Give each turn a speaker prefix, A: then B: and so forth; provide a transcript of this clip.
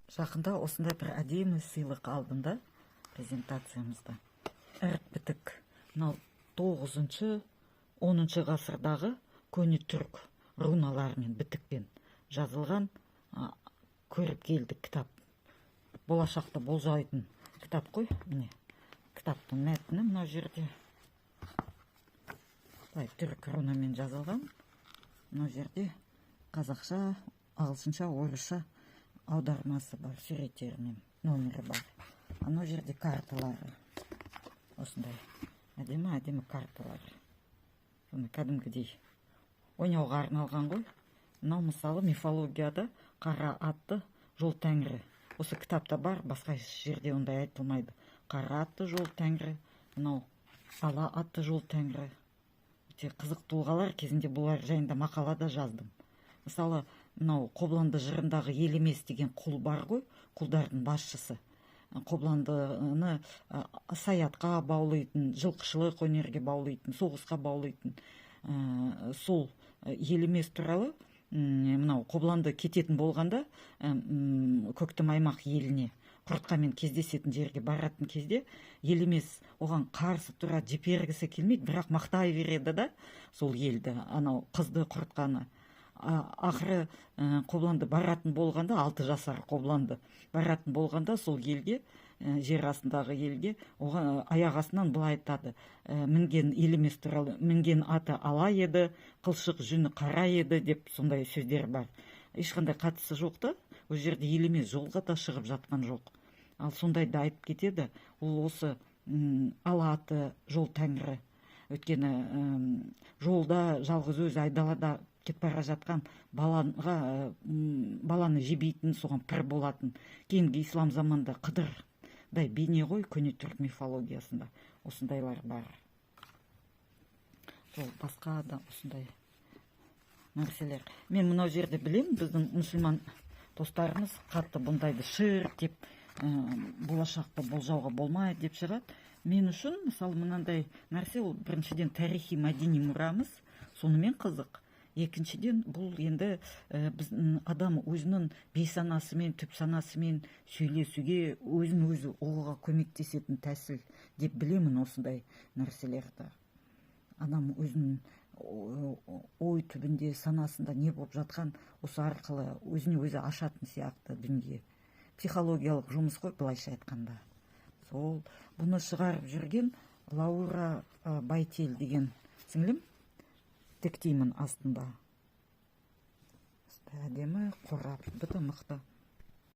A: Жақында осындай бір әдемі сыйлық алдым да, презентациямызда. Ірік бітік. Мынау тоғызыншы, 10-шы ғасырдағы көне түрік руналарымен, бітікпен жазылған көріпкелдік кітап. Болашақта болжайтын кітап қой. Міне, кітаптың мәтіні мына жерде. Былай түрік рунамен жазылған. Мына жерде қазақша, ағылшынша, орысша аудармасы бар, суреттерімен, номері бар. Анау жерде карталары. Осындай әдемі әдемі карталар. Соны кәдімгідей ойнауға арналған ғой. Мынау, мысалы, мифологияда қара атты жол тәңірі. Осы кітапта бар, басқа жерде ондай айтылмайды. Қара атты жол тәңірі, мынау ала атты жол тәңірі. Өте қызық тұлғалар. Кезінде бұлар жайында мақала да жаздым. Мысалы, мынау Қобыланды жырындағы Елемес деген құл бар ғой, құлдардың басшысы. Қобыландыны саятқа баулитын, жылқышылық өнерге баулитын, соғысқа баулитын. Сол Елемес туралы мынау Қобыланды кететін болғанда, Көктім аймақ еліне, Құртқамен кездесетін жерге баратын кезде, Елемес оған қарсы тұрады, жібергісі келмейді, бірақ мақтай береді да сол елді, анау қызды, Құртқаны. Ақыры Қобыланды баратын болғанда, 6 жасар Қобыланды баратын болғанда сол елге, жер астындағы елге, оған аяқ астынан былай айтады мінген Елемес туралы: «Мінген аты ала еді, қылшық жүні қара еді», — деп сондай сөздер бар. Ешқандай қатысы жоқ та, ол жерде Елемес жолға да шығып жатқан жоқ, ал сондайды айтып кетеді. Ол осы ала аты жол тәңірі, өйткені жолда жалғыз өзі айдалада кетіп бара жатқан балаға, баланы жебейтін, соған пір болатын. Кейінгі ислам заманда Қыдырдай бейне ғой. Көне түрік мифологиясында осындайлар бар. Сол басқа да осындай нәрселер. Мен мынау жерде білемін, біздің мұсылман достарымыз қатты бұндайды ширк деп, болашақты болжауға болмайды деп шығады. Мен үшін, мысалы, мынандай нәрсе ол біріншіден тарихи мәдени мұрамыз, сонымен қызық. Екіншіден, бұл енді біздің адам өзінің бейсанасымен, түп санасымен сөйлесуге, өзін өзі ұғуға көмектесетін тәсіл деп білемін осындай нәрселерді. Адам өзінің ой түбінде, санасында не болып жатқан, осы арқылы өзіне өзі ашатын сияқты дүние. Психологиялық жұмыс қой, былайша айтқанда. Сол бұны шығарып жүрген Лаура Байтел деген сіңлім, тектеймін астында. Осындай әдемі қорап, бұты мықты.